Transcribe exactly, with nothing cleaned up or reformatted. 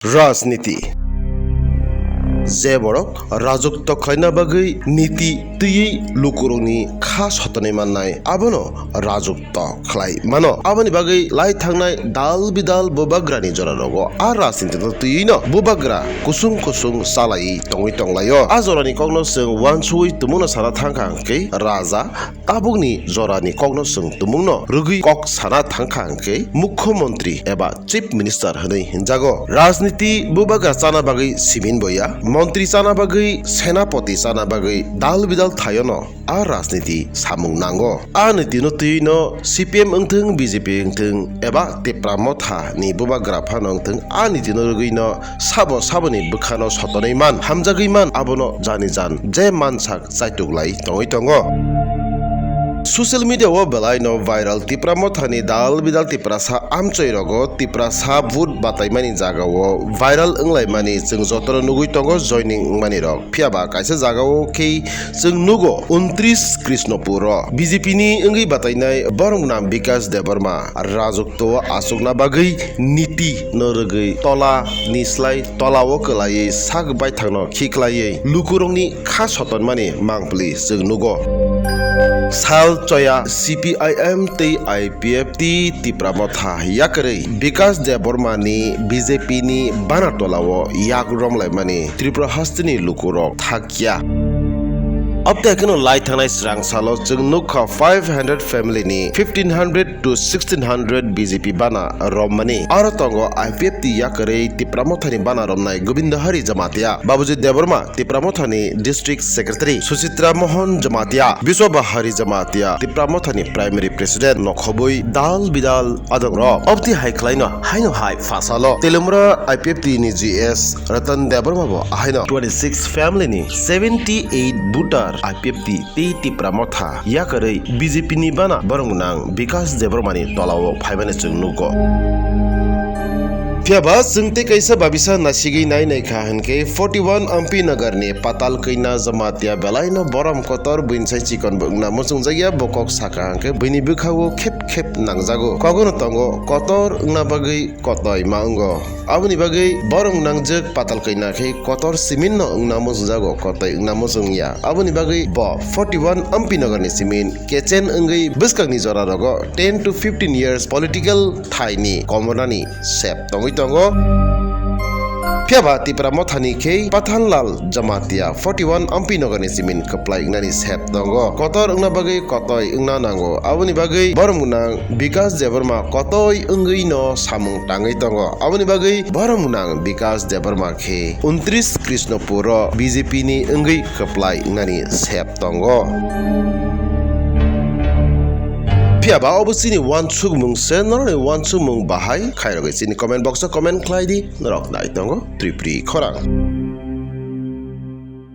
Rajniti. Je borok rajwk tok khlaina bagwi niti twiwi lukurokni kha sotonwi mannai, abono rajwk tok khlai mano. Aboni bagwi lai thangnai dal bidal bubagrani jorarogo a rajnitino twiwino bubagra kusung kusung salaiwi tongwi tonglaio. A jorani kokno chwng uansugwi tumungno sana thangkha hwnkhe raja, tabukni jorani kokno chwng tumungno rwgwi kok sana thangkha hwnkhe mukhyamantri eba chief minister hwnwi hinjago. Rajniti bubagra chana bagwi simin boya, montri chana bagwi, senapoti chana bagwi dal bidal thaiono a rajniti samung nango. A nitino twiwino C P M wngthung, B J P wngthung eba Tipra Motha ni bubagra phano wngthung, a nitino rwgwino sabo saboni bwkhano sotonwi man, hamjagwi man, abono jani jan je mansak chaituk lai tongwi tongo. Social media o belai no viral Tipra Motha ni dal bidal Tiprasa amchoi rogo Tiprasa vote bataimani jaga o viral wnglaimani chwng jotono nugwi tongo joining wngmani rok. Phiya ba kaisa jaga o khe chwng nugo untris Krishnopur o B J P ni wngwi batainai borok nam Bikash Debbarma rajwk to o achukna bagwi niti no rwgwi tola ni slai tola o kwlaiwi sak baithang no khiklaiwi lukurokni kha sotonmani mangpili chwng nugo. Sal choya C P I M tei I P F T Tipra Motha yakarwi Bikash Debbarma ni B J P ni bana tola o yak romlaimani Tripura hasteni lukurok thakya. Abtei kheno lai thangnai srang salo chwng nukha five hundred family ni fifteen hundred to sixteen hundred B J P bana romani. Aro tongo I P F T yakarwi Tipra Mothani bana romnai Govinda Hari Jamatia, Babuji Debbarma, Tipra Mothani District Secretary, Suchitra Mohan Jamatia, Biswa Bahari Jamatia, Tipra Mothani Primary President, nokhobwi dal bidal adongrok. Obti hai khlaino, haino hai phasalo Telamura I P F T ni G S Ratan Debbarma bo ahaino twenty six family ni seventy eight voter I P F T tei Tipra Motha yakarwi B J P ni bana borok nang Bikash Debbarma ni tola o phaimani chwng nugo. Phiya ba chwng tei kaisa babisa nasigwi nai nai kha hwnkhe forty one Ampi Nagar ni Patal Kanya Jamatia belai no borom kotor buini sai chikon bo wngna muchungjak ya, bo kok saka hwnkhe buini bwkha o khep khep nangjago. Kogono tongo kotor wngna bagwi kotoi ma wngo. Aboni bagwi borok nangjak Patal Kanya khe kotor simin no wngna muchungjago, kotoi wngna muchung ya. Aboni bagwi bo forty one Ampi Nagar ni simin kechen wngwi bwskang ni jora rogo ten to fifteen years political thai ni komorna ni sep tongwi tongo. Phiya ba Tipra Mothani khe Pathanlal Jamatia forty one Ampi Nagar ni simin kwplai wngnani sep tongo. Kotor wngna bagwi kotoi wngna nango. Aboni bagwi borom gwnang Bikash Debbarma kotoi wngwi no samung tangwi tongo. Aboni bagwi borom gwnang Bikash Debbarma khe untris Krishnopur o B J P ni wngwi kwplai wngnani sep tongo. Phiya ba obo chini uansukmung se, norokni uansukmung bahai khairogwi chini comment box o comment khlai di, norok nai tongo Tripuri khorang.